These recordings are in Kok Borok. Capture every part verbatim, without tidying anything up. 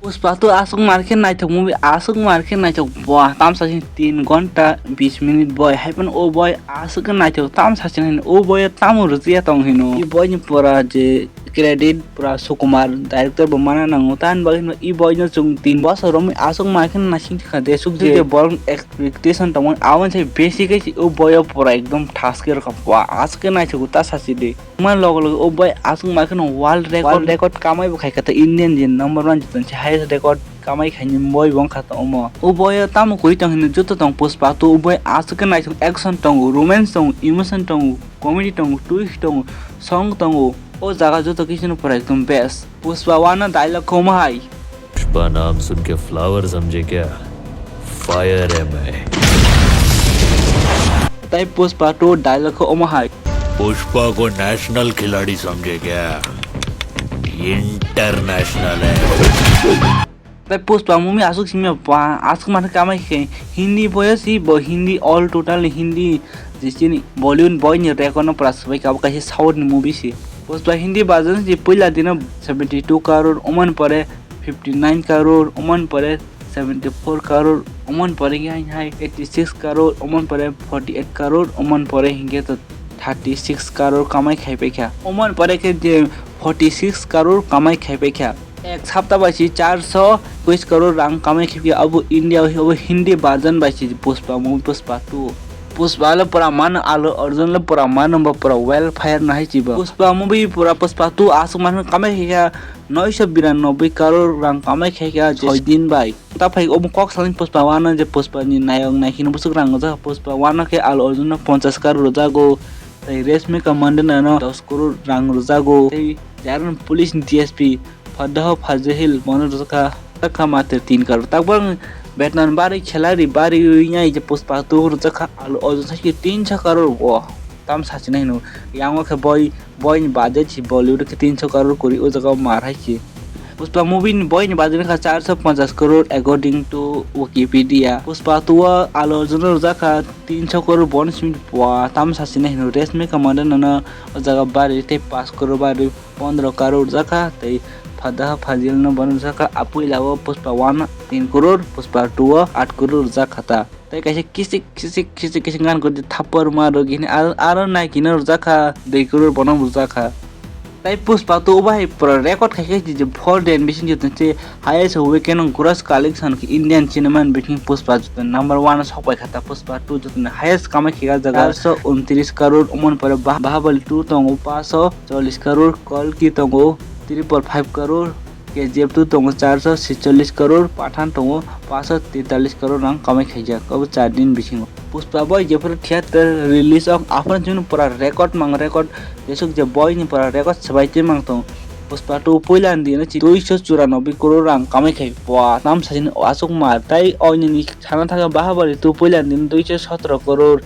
Pushpa two aswk mar khe naithok movie, aswk mar khe naithok, bua, tamsa sini tin ghonta bis minute boy, hai phano o boy aswk khe naithok, tamsa sini hino o boy tamo rwchaya tong hino. I boy ni pura je credit pura Sukumar director bo mana nango, tamni bagwi hino i boy no chwng tin bosor romwi aswk mar khe naising thikha de, suk je borok expectation tongmani, aboni sai besi khe o boy o pura ekdom thaske rwkha, bua, aswk khe naithogo ta sasi de. Wngmani logo logo o boy aswk ma kheno world record, world record kamai bo khai kha ta Indian je number one joto se highest record kamai khaini boy bo wngkha ta omo. O boy o tamo kwrwi tong hino joto tong Pushpa two o boy aswk khe naithok action tongo, romance tongo, emotion tongo, comedy tongo, twist tongo, song tongo. O jaga joto khe chini pura ekdom best. Pushpa one no dialogue khe omo hai. Pushpa नाम सुन के फ्लावर समझे क्या? फायर है मैं। Tai Pushpa two dialogue khe omo hai. Pushpa को नेशनल खिलाड़ी समझे क्या? इंटरनेशनल है। Tai Pushpa movie aswk simi pa aswk mani kamai khe Hindi boy si bo Hindi all total Hindi je chini Bollywood boy ni record no pura swbai kha, abo kaisa South ni movie si. Pushpa Hindi version si puila dino seventy two crore, oman pore fifty nine crore, oman pore seventy four crore, oman pore khe hai hai eighty six crore, oman pore forty eight crore, oman pore hinkhe to thirty six crore kamai khai paikha. Oman pore khe je forty six crore kamai khai paikha. Ek sapta bai si char so ekwis crore rang kamai khai paikha. Abo India, abo Hindi version bai si Pushpa movie, Pushpa two. Pushpa le pura mano, Allu Arjun le pura mano, bo pura well fire no hai chibo. Pushpa movie pura, Pushpa two aswk mano kamai khai kha noisho biranoboi crore rang kamai khai kha soi din bai. Ta phai omo kok salni Pushpa one je Pushpa ni nayok naikhe no bwswk rang rwjak, Pushpa one khe Allu Arjun no ponchash crore rwjago, tei Rashmika Mandanna no dos crore rang rwjago, tei Jaran Police ni D S P Faddaha Fazil bono rwjakha, rwjakha matro tin crore. Tabuk ang veteran bari khelari bari wngnai je Pushpa two rwjakha Allu Arjun sai khe tinsho crore o tam sachinai hino. Yang o khe boi, boi ni budget si Bollywood khe tinsho crore kwrwi o jaga o mar hai se. Pushpa movie ni boi ni budget wngkha char so ponchash crore according to Wikipedia. Pushpa two o Allu Arjun rwjakha tinsho crore, bono simi pua tam sachinai hino. Rashmika Mandanna no o jaga bari tei pash crore bari pondro crore rwjakha, tei Faddaha Fazil no bono rwjakha a puila o Pushpa one tin crore, Pushpa two o aat crore rwjakha ta. Tei kaisa kisik kisik kisik kisik gan kwrwi thapar ma rwgwi hwnwi aro, aro Nike no rwjakha dui crore bono rwjakha. Tei Pushpa two bahai pura record khai khe je four day ni bising joto se highest weekend gross collection khe Indian cinema ni bising Pushpa joto number one o sok pai kha ta. Pushpa two joto ni highest kamai khe o jaga char so untris crore, oman pore Bah-, Bahubali two tongo paanch so challis crore, Kalki tongo triple five crore, K G F two tongo char so sechchallis crore, Pathan tongo paanch so tetalis crore rang kamai khaijak obo char din bisingo. Pushpa boi jephuru theater release ong aphuru chini pura record mang record, jesuk je boi ni pura record swbai twi mang tong. Pushpa two puila ni dino chi dui so churanobboi crore rang kamai khai pua tam sajini aswk mar, tai oini ni sana thangkhe Bahubali two puila ni dino dui so sotro crore,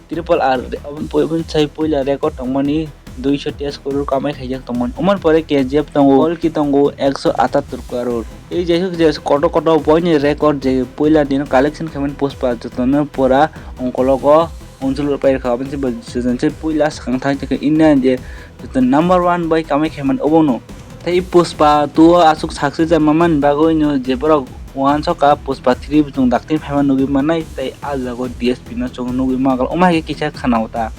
triple R, obo sai puila record tongmani dui so teis crore kamai khaijak tongmani. Oman pore K G F tongo, Kalki tongo ek so atattor crore. Tei jesuk je kotor kotor boini record je puila dino collection khaimani Pushpa jotono pura ongkologo unjul pai rwkha. Aboni se bo season se puila swkang thang thang khe India ni je joto number one bai kamai khaimani obono. Tei Pushpa two o aswk success ya mamani bagwi no je borok uansukha Pushpa three bo chwng dakti phaima nugwi mannai, tei ah jaga o D S P no chwng nugwi mankha, omo hai khe kisa khana o ta.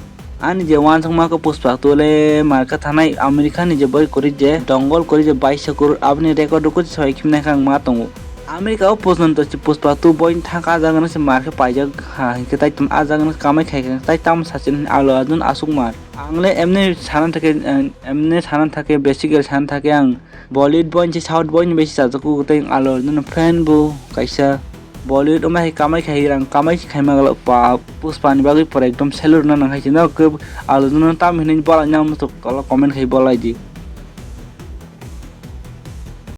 Ani je uansukma khe Pushpa two le marka thanai America ni je boi kwrwi je Dongol kwrwi je baiso crore, aboni record rwkhe soi khimnai khe ang ma tongo. America o porjonto se Pushpa two boi thangkha, ah jaga no se mar khe paijak ha hinkhe tai tamo ah jaga no kamai khai kha, tai tamo sachin Allu Arjun aswk mar. Ang le emni sana thake, em-, emni sana thake, basically sana thake ang Bollywood boini se South boini besi chajago, tei Allu Arjun fan bo kaisa. Bollywood o mai kamai khai rang kamai se khaima galo pa Pushpa ni bagwi pura ekdom salute rwna nang hai se, no khe Allu Arjun no tam hinwi bolai nang muchuk kolo comment khai bolai di.